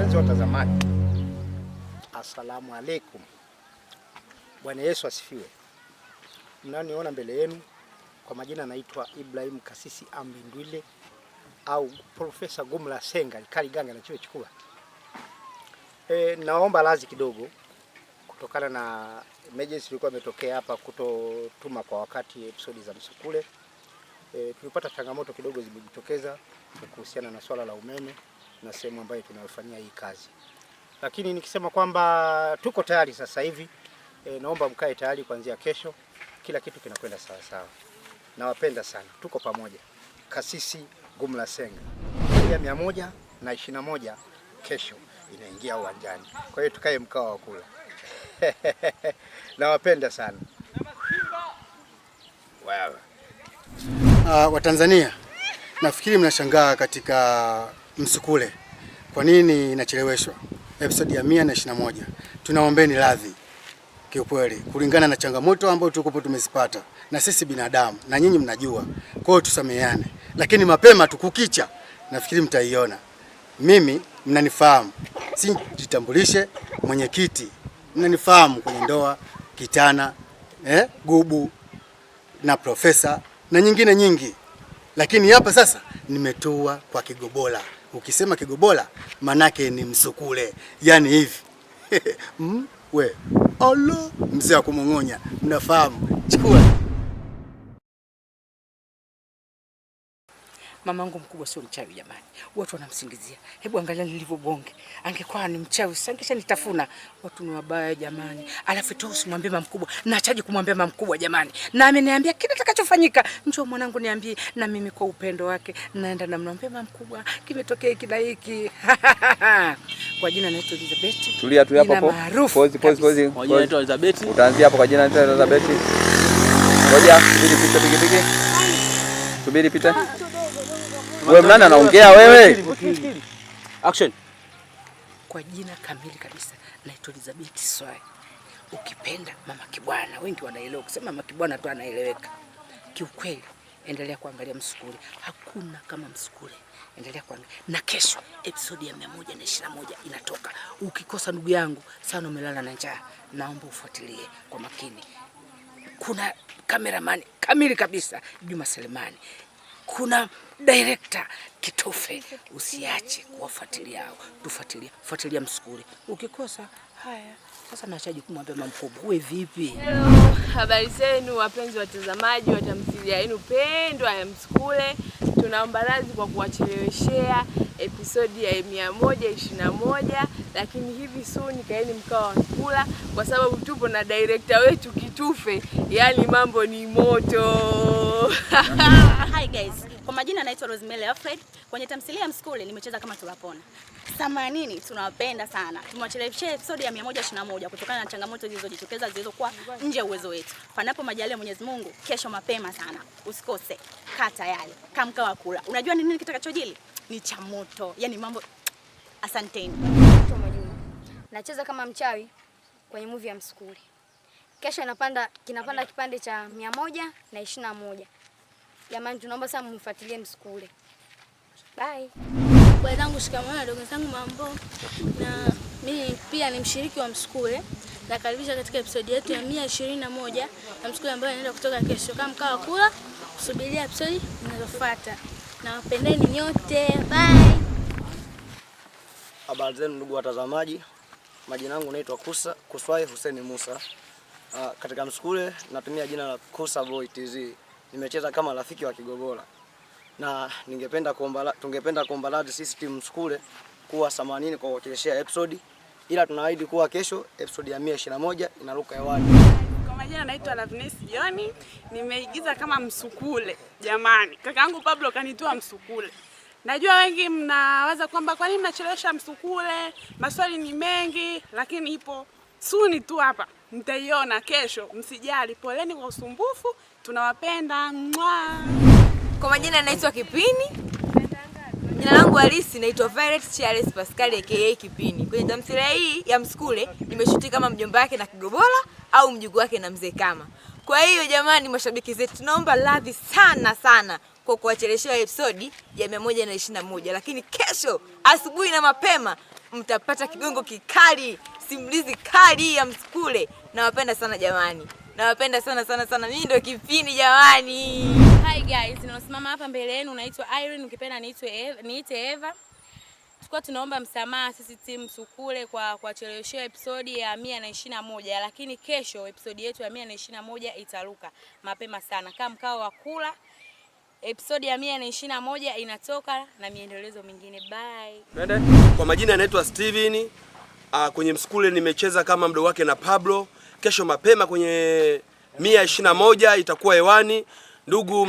Wapenzi watazamaji, asalamu alaikum. Bwana Yesu asifiwe. Mnaniona mbele yenu kwa majina, naitwa Ibrahim Kasisi Ambindwile au Profesa Gumla Senga Kaliganga na chiwe chukua. Naomba radhi kidogo kutokana na emergency ilikuwa imetokea hapa kutotuma kwa wakati episodi za Msukule. Tulipata changamoto kidogo zimejitokeza kuhusiana na swala la umeme na sehemu ambayo tunayofanyia hii kazi, lakini nikisema kwamba tuko tayari sasa hivi. Naomba mkae tayari kuanzia kesho, kila kitu kinakwenda sawa sawa. Nawapenda sana, tuko pamoja. Kasisi Gumla Senga ya 121 kesho inaingia uwanjani, kwa hiyo tukae mkao wa kula. Nawapenda sana. Wewe. Watanzania nafikiri mnashangaa katika Msukule kwa nini inacheleweshwa episode ya 121. Tunaombeni radhi kiukweli, kulingana na changamoto ambayo tulikuwa tumezipata na sisi binadamu na nyinyi mnajua. Kwa hiyo tusameheane, lakini mapema tukukicha, nafikiri mtaiona. Mimi mnanifahamu, si jitambulishe, mwenyekiti, mnanifahamu kwenye ndoa, kitana, gubu na profesa na nyingine nyingi, lakini hapa sasa nimetua kwa Kigobola. Ukisema Kigobola manake ni Msukule, yani hivi we olo mzee wa kumong'onya, mnafahamu. Chukua. Mamangu mkubwa sio mchawi jamani, watu wanamsingizia. Hebu angalia nilivyobonge, angekuwa ni mchawi sangesha nitafuna. Watu ni wabaya jamani. Alafu tu usimwambie mama mkubwa, nachaji kumwambia mama mkubwa jamani, na ameniambia kila kitakachofanyika. Njoo mwanangu niambie, na mimi kwa upendo wake naenda namwambia mama mkubwa kimetokea hiki na hiki. Kwa jina naitwa Elizabeth. Tulia tu hapo hapo. Maarufu Pause, pause, pause. Kwa jina naitwa Elizabeth. Utaanzia hapo kwa jina naitwa Elizabeth. Ngoja, subiri pita pikipiki. Subiri pita. Wewe mnani anaongea wewe? Action. Kwa jina kamili kabisa naitwa Elizabeth Swai, ukipenda mama Kibwana. Wengi wanaelewa kusema mama Kibwana tu anaeleweka. Kiukweli, endelea kuangalia Msukule, hakuna kama Msukule. Endelea kuangalia, na kesho episodi ya 121 inatoka. Ukikosa ndugu yangu sana, umelala na njaa, naomba ufuatilie kwa makini. Kuna kameramani kamili kabisa Juma Selemani, kuna director Kitofe. Usiache kuwafuatilia hao, tufuatilie, fuatilia Msukule. Ukikosa haya sasa, nachaji kumwambia mama mkubwa, uwe vipi? Hello, habari zenu wapenzi watazamaji wa tamthilia yenu pendwa ya Msukule. Tunaomba radhi kwa kuwacheleweshea episodi ya 121, lakini hivi soon kaeni mkao wa kula, kwa sababu tupo na director wetu Kitufe, yaani mambo ni moto. Hi guys, kwa majina naitwa Rosemary Alfred. Kwenye tamthilia ya Msukule nimecheza kama Tulapona. Samanini, tunawapenda sana. Tumewacheleweshea episode ya 121 kutokana na changamoto zilizojitokeza zilizokuwa nje ya uwezo wetu. Panapo majaliwa ya Mwenyezi Mungu, kesho mapema sana. Usikose. Kaa tayari. Kaa mkao wa kula. Unajua ni nini kitakachojili? Ni cha moto. Yaani mambo. Asanteni. Naitwa Mwajuma. Nacheza kama mchawi kwenye movie ya Msukule. Kesho inapanda kinapanda kipande cha 121. Jamani, tunaomba sana mfuatilie Msukule. Bye. Wenzangu shikamoo, na dogo zangu mambo. Na mimi pia ni mshiriki wa Msukule. Nakaribisha katika episodi yetu ya 121 ya Msukule ambayo inaenda kutoka kesho. Kama mkao wa kula, kusubiria episodi zinazofuata. Na wapendeni nyote. Bye. Habari zenu ndugu watazamaji, majina yangu naitwa Kusa Kuswai Hussein Musa. Katika Msukule natumia jina la Kusa Boy TZ. Nimecheza kama rafiki wa Kigobola na ningependa kuomba tungependa kuomba radhi sisi timu Msukule kuwa 80 kwa kuwacheleweshea episode, ila tunaahidi kuwa kesho episode ya 121 inaruka hewani. Kwa majina naitwa Lavnes Joni, nimeigiza kama Msukule. Jamani, kakaangu Pablo kanitoa Msukule. Najua wengi mnawaza kwamba kwa nini mnachelewesha Msukule, maswali ni mengi, lakini ipo soon tu hapa, mtaiona kesho. Msijali, poleni kwa usumbufu, tunawapenda. Mwa. Kwa majina naitwa Kipini. Jina langu halisi naitwa Violet Charles Pascal aka Kipini. Kwenye tamthilia hii ya Msukule nimeshuti kama mjomba wake na Kigobola au mjukuu wake na Mzee Kama. Kwa hiyo jamani, mashabiki zetu, tunaomba radhi sana sana kwa kuwacheleweshea episodi ya 121, lakini kesho asubuhi na mapema Mtapata kigongo kikali, simulizi kali ya Msukule. Nawapenda sana jamani, nawapenda sana sana sana. Mimi ndio kipindi jamani. Hi guys, ninasimama hapa mbele yenu naitwa Irene, ukipenda niite Eva. Tulikuwa tunaomba msamaha sisi timu Msukule kwa kuwacheleweshea episodi ya 121, lakini kesho episodi yetu ya 121 itaruka mapema sana. Kama mkao wa kula, episodi ya 121 inatoka na miendelezo mingine. Bye. Kwa majina anaitwa Steven. Kwenye Msukule nimecheza kama mdogo wake na Pablo. Kesho mapema kwenye 121 itakuwa hewani. Ndugu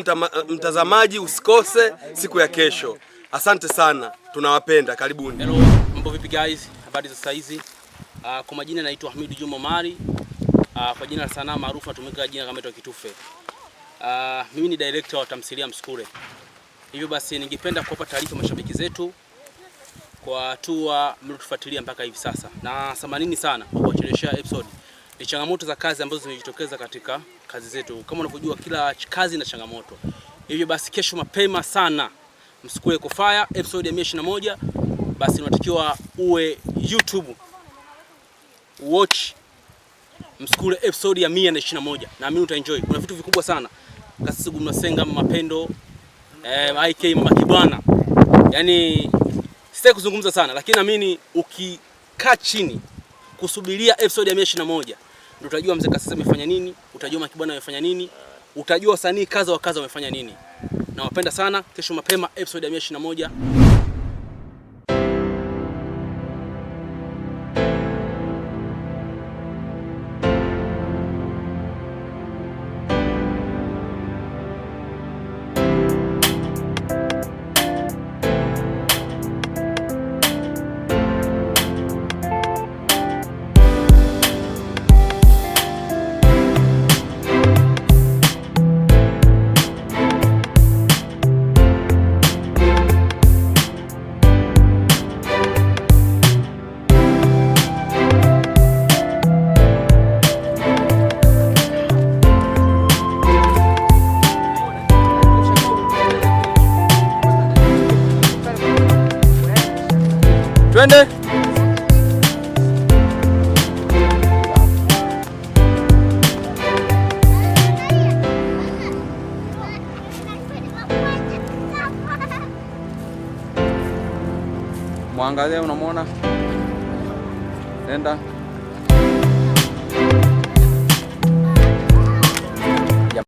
mtazamaji, usikose siku ya kesho. Asante sana, tunawapenda, karibuni. Hello, mambo vipi guys? Habari za saa hizi? Kwa majina naitwa Hamidu Juma Omari. Kwa jina la sanaa maarufu natumika jina kama itwa Kitufe. Mimi ni director wa tamthilia Msukule. Hivyo basi ningependa kuwapa taarifa mashabiki zetu kwa hatua mliotufuatilia mpaka hivi sasa. Na samanini sana kwa kuwacheleweshea episode. Ni changamoto za kazi ambazo zimejitokeza katika kazi zetu. Kama unavyojua kila kazi na changamoto. Hivyo basi kesho mapema sana Msukule kufire episode ya 121, basi unatakiwa uwe YouTube watch Msukule episode ya 121. Naamini utaenjoy. Kuna vitu vikubwa sana. Kasisi Gumnasenga, Mapendo, IK Mama Kibwana. Yaani sitaki kuzungumza sana, lakini naamini ukikaa chini kusubiria episode ya 121 ndio utajua mzee Kasisi amefanya nini, utajua Mama Kibwana amefanya nini, utajua wasanii kaza wa kaza wamefanya nini. Nawapenda sana. Kesho mapema episode ya 121. Twende. Mwangalie, unamwona? Nenda.